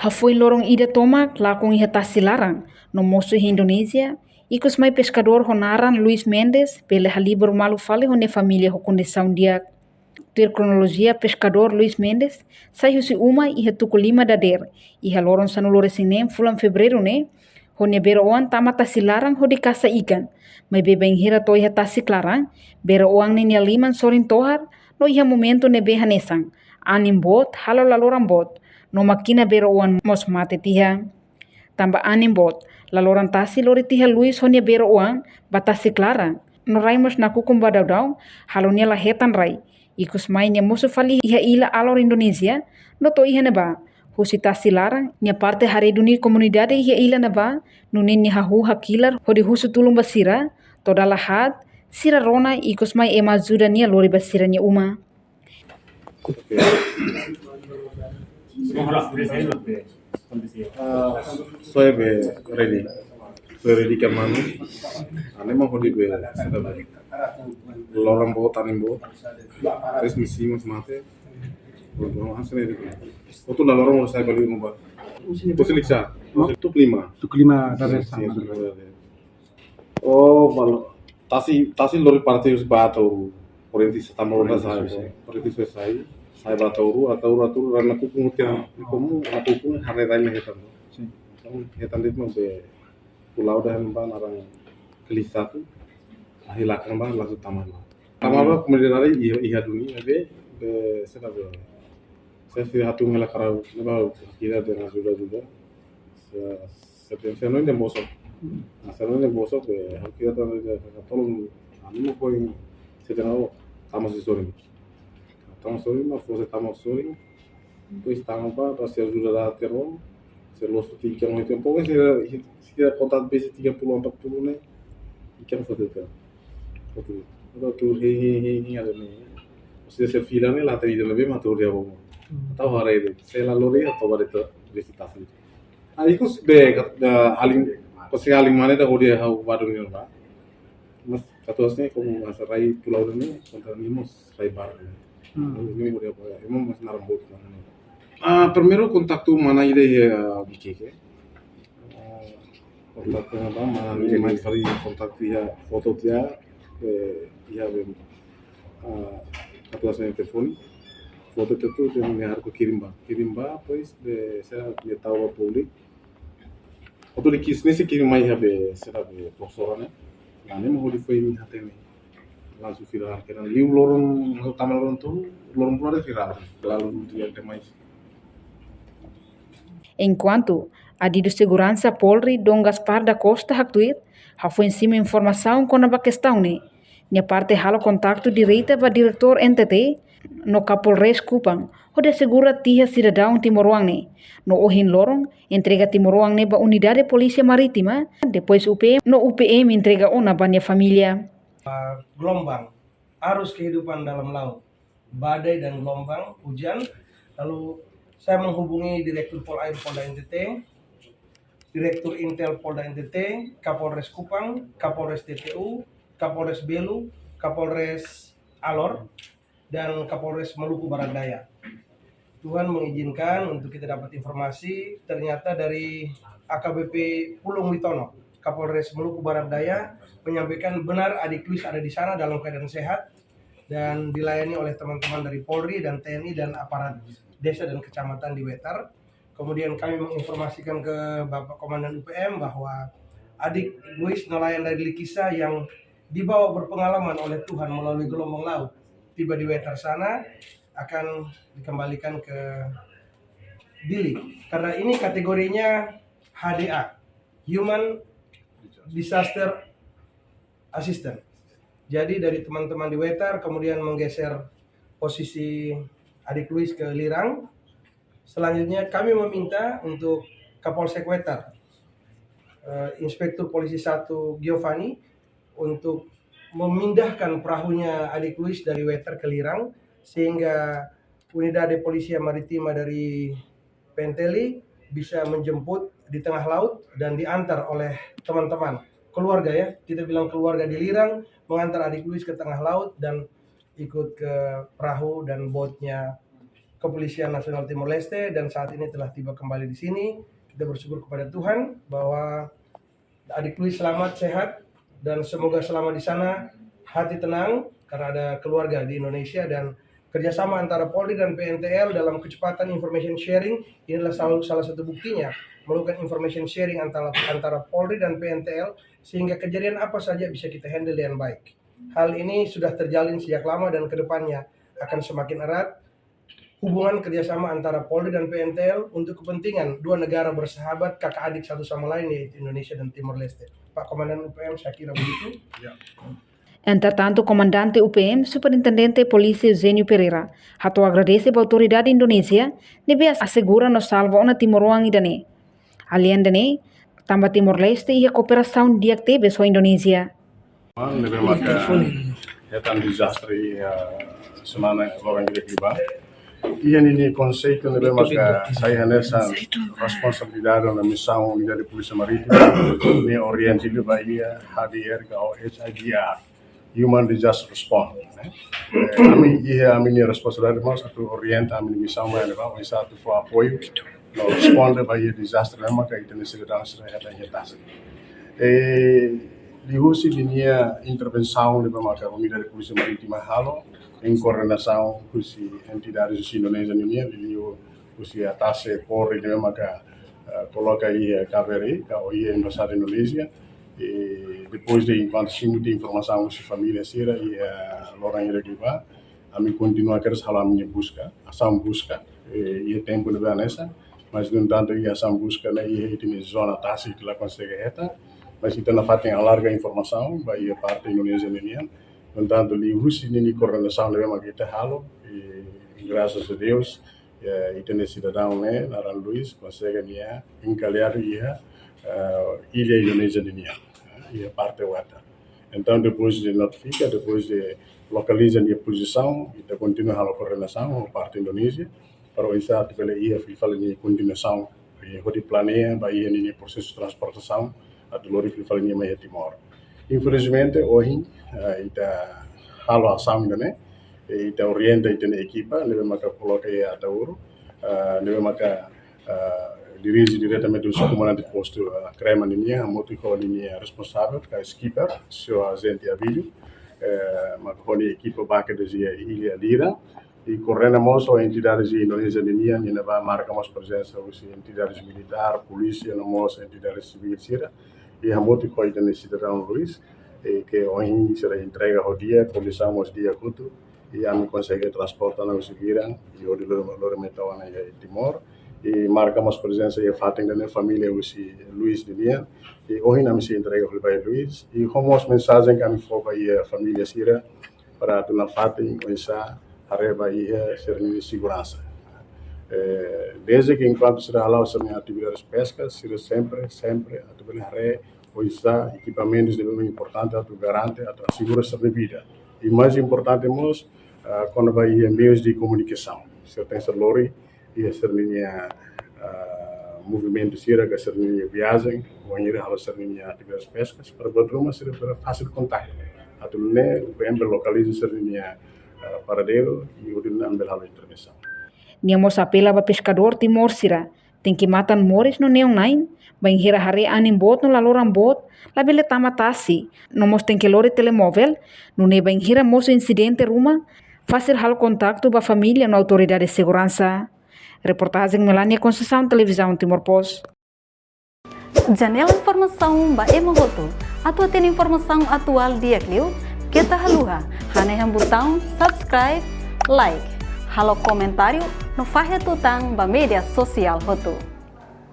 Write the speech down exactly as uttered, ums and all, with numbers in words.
Hafoin loron ida tomak lakon iha tasi laran, no mosu iha Indonézia, ikus mai peskadór ho naran Luis Mendes bele halibur malu fali ho nia família ho kondisaun di'ak. Tuir kronolojia, peskadór Luis Mendes sai husi uma iha tuku lima dadeer, iha loron sanulu-resin-neen fulan Fevereiru ne'e, ho nia bee-oan tama tasi laran hodi kasa ikan. Maibé bainhira to'o iha tasi laran, bee-oan ne'e nia liman sorin tohar, no iha momentu ne'ebé hanesan anin boot halo laloran boot, no mákina bee-oan mós mate tiha. Tanba anin boot, laloran tasi lori tiha Luis ho nia bee-oan ba tasi laran, no rai mós nakukun ba daudaun, halo nia la hetan rai. Ikus mai nia mosu fali iha illa Alor, Indonézia, no to'o iha ne'ebá, husi tasi laran, nia parte haree duni komunidade iha illa ne'ebá, nune'e nia hahú hakilar hodi husu tulun ba sira, to'o dala haat, sira rona ikus mai ema ajuda nia lori ba sira-nia uma. Oke. Ah, soe be ready. Soe ready ka manu. Ane ma hodi be, saida be. Loron boot, anin boot. Terus misi mós mate. Loron hasil ini. Otu la loron sai bali uma ba. Otu liksa. Tuku lima. Tuku lima dadeer. Sin, sin, tuku lima dadeer. Oh, balu. Tasi, tasi lori parte husi ba Ataúru. Korrente sai tama ronda sai. Korrente sai, sai. Sai ba Ataúru, Ataúru, Ataúru, rai nakukun hotu iha, komu, nakukun, haree rai ne'e hetan. Sin. Hetan de'it maibé pulau dah ba naran Kelis satu. Ahi lakan ba, langsung tama ba. Tama ba, komunidade iha, iha duni, be, be, saida be. Sira hatún hela karau, ba, kira dengan ajuda-ajuda. Se, se, se, se no inde bosok. Nah, se no inde bosok, be, kira tama, tolong, anu, poin, se tama husi sorin. Tama sorin, mas fó se tama sorin. Depois tama ba, ba sira ajuda tiha ona. Sira loos tiha ikan, ikan. Pokoknya sira, sira konta besi tiga puluh, empat puluh ne'e. Ikan fó tiha. Fó tiha. Ada tu, he, he, he, he, ada ne'e. Sira, sira fila ne'e, la tadi dalam bem atur dia bomo. Atau hari ini, sira la lori atau ada tu besi tasi. Ah, ikus be, kat, da, alin, pasti alin mana dah, hodi ha'u ba duni ba. Mas katuas ne'e, komu hanesan rai pulau ne'e, kontra ne'e mós rai barak ne'e. Hmm. Ne'e hodi apa, ema mós naran boot mana ne'e. Ah, primeiru kontaktu mana ida iha, ah, Viqueque. Ah, kontaktu mana, mana ne'e mai fali kontaktu iha foto tiha, eh, iha be, ah, katuas ne'e telefone. Foto tiha atu, tiha ne'e ha'u kirim ba. Kirim ba, depois be, sira ne'e tau ba publik. Otu likis ne'e sei kirim mai iha be, saida be, profesora ne'e. Nah, ne'e mak hodi foin imi hatene. Langsung viral. Karena liu loron, tama loron tolu, loron tolu ada viral. Lalu dia demais. Enkuantu, adidu seguransa Polri Dom Gaspar da Costa haktuir, hafoin simu informasaun kona-ba kestaun ne'e, nia parte halo kontaktu direta ba diretór N T T, no Kapolres Kupang, hodi asegura tiha sidadaun timoroan ne'e, no ohin loron entrega timoroan ne'e ba Unidade Polísia Marítima, depois U P M, no U P M entrega ona ba nia família. Gelombang, arus kehidupan dalam laut, badai dan gelombang, hujan. Lalu saya menghubungi Direktur Polair Polda N T T, Direktur Intel Polda N T T, Kapolres Kupang, Kapolres T T U, Kapolres Belu, Kapolres Alor, dan Kapolres Maluku Barat Daya. Tuhan mengizinkan untuk kita dapat informasi, ternyata dari A K B P Pulung Witono, Kapolres Maluku Barat Daya, menyampaikan benar adik Luis ada di sana dalam keadaan sehat dan dilayani oleh teman-teman dari Polri dan T N I dan aparat desa dan kecamatan di Wetar. Kemudian kami menginformasikan ke Bapak Komandan U P M bahwa adik Luis, nelayan dari Likisa yang dibawa berpengalaman oleh Tuhan melalui gelombang laut, tiba di Wetar sana, akan dikembalikan ke Dili. Karena ini kategorinya H D A, Human Disaster Assistant. Jadi dari teman-teman di Wetar kemudian menggeser posisi adik Luis ke Lirang. Selanjutnya kami meminta untuk Kapolsek Wetar, eh, Inspektur Polisi satu Giovanni, untuk memindahkan perahunya adik Luis dari Wetar ke Lirang, sehingga Unidade Polísia Marítima dari Penteli bisa menjemput di tengah laut dan diantar oleh teman-teman keluarga, ya, kita bilang keluarga di Lirang, mengantar adik Luis ke tengah laut dan ikut ke perahu dan botnya Kepolisian Nasional Timor Leste dan saat ini telah tiba kembali di sini. Kita bersyukur kepada Tuhan bahwa adik Luis selamat, sehat, dan semoga selama di sana hati tenang karena ada keluarga di Indonesia, dan kerjasama antara Polri dan P N T L dalam kecepatan information sharing, ini adalah salah, salah satu buktinya, melakukan information sharing antara, antara Polri dan P N T L, sehingga kejadian apa saja bisa kita handle dengan baik. Hal ini sudah terjalin sejak lama dan kedepannya akan semakin erat hubungan kerjasama antara Polri dan P N T L untuk kepentingan dua negara bersahabat, kakak adik satu sama lain, yaitu Indonesia dan Timor Leste. Pak Komandan U P M, saya kira begitu. Ya. Entretantu, Komandante U P M, Superintendente Polísia Eugênio Pereira, hato'o agradese ba autoridade Indonézia ne'ebé asegura no salva ona timoroan ida-ne'e. Alende ne'e, tanba Timor-Leste iha kooperasaun di'ak tebes ho Indonézia. Ne'ebé maka hetan dezastre iha semana loron ida liubá. Iha ninia konseitu ne'ebé maka sai hanesan responsabilidade no misaun Unidade Polísia Marítima ne'e orienta liu ba iha H D R ka H I D R, Human Disaster Response, ne'e. Eh, ami iha ami-nia responsabilidade mós atu orienta ami-nia misaun ba ne'ebá, oinsá atu fó apoiu no responde ba iha dezastre ne'ebé maka ita-nia sidadaun sira hetan iha tasi. Eh, liuhusi ninia intervensaun ne'ebé maka Unidade Polísia Marítima halo, em koordenasaun husi entidade husi Indonézia ninian, liuhusi A T S Polri ne'ebé maka, eh, koloka iha K B R I, ka iha Embaixada Indonézia, i depois de enkuantu simu tiha informasaun husi família sira iha loron ida liubá, ami kontinua kedas halo ami-nia buska, asaun buska, eh, iha tempu ne'ebé hanesan, mas no entantu iha asaun buska ne'e iha ita-nia zona tasi ita la konsege hetan, mas ita nafatin alarga informasaun ba iha parte Indonézia ninian. No entantu liuhusi ninia koordenasaun ne'ebé maka ita halo, i graças a Deus, eh, ita-nia sidadaun ne'e naran Luis konsege nia enkaixadu iha, eh, illa Indonézia ninian, iha parte water. Entaun, depois de notifika, depois de lokaliza nia pozisaun, ita kontinua halo koordenasaun ho parte Indonézia, para oinsá atu bele iha fali nia kontinuasaun, eh, hodi planeia ba iha ninia prosesu transportasaun atu lori fali nia mai iha Timor. Infelizmente, ohin, eh, ita halo asaun ida-ne'e, eh, ita orienta ita-nia ekipa ne'ebé maka koloka iha Ataúro, eh, ne'ebé maka, eh, dirije diretamente husi komandante postu, eh, Crema ninian, hamutuk ho ninia responsavel, ka skipper, señór Agente Abílio, eh, maka ho nia ekipa bá kedas iha illa Lira, i koordena mós ho entidades Indonézia ninian, i ne'ebá marka mós prezensa husi entidades militár, polísia, no mós entidades sivíl sira, i hamutuk ho ita-nia sidadaun Luis, i ke ohin sira entrega ho di'ak, kondisaun mós di'ak hotu, i ami konsege transporta ona husi Lira, i hodi lori, lori mai tau ona iha Timor, i marka mós prezensa iha fatin ida-ne'e família husi Luis ninian, i ohin ami sei entrega fali ba Luis, i ho mós mensajen ke ami fó ba iha família sira, para atu nafatin oinsá haree ba iha sira-nia seguransa. Eh, desde ke enkuantu sira hala'o sira-nia atividade peska, sira sempre, sempre atu bele haree oinsá ekipamentus ne'ebé importante atu garante, atu asegura sira-nia vida. I mais importante mós, ah, kona-ba iha meius de komunikasaun. Sira tenke lori iha sira-nia, ah, movimentu sira ka sira-nia viajen, wainhira halo sira-nia atividades peskas, para buat ruma sira bele fasil kontaktu. Atu nune'e U P M bele lokaliza sira-nia, ah, paradeiru, i hodi nune'e ami bele halo intervensaun. Nia mós apela ba peskadór Timor sira, tenke matan moris no neon-na'in, bainhira haree anin boot no laloran boot, labele tama tasi, no mós tenke lori telemovel, nune'e bainhira mosu insidente ruma, fasil halo kontaktu ba família no autoridade seguransa. Reportajen Melania Conceição, Televizaun Timor Post. Janela informasaun ba ema hotu. Atu hatene informasaun atuál di'ak liu, keta haluha hanehan butaun subscribe, like, halo komentáriu no fahe tutan ba média sosiál hotu.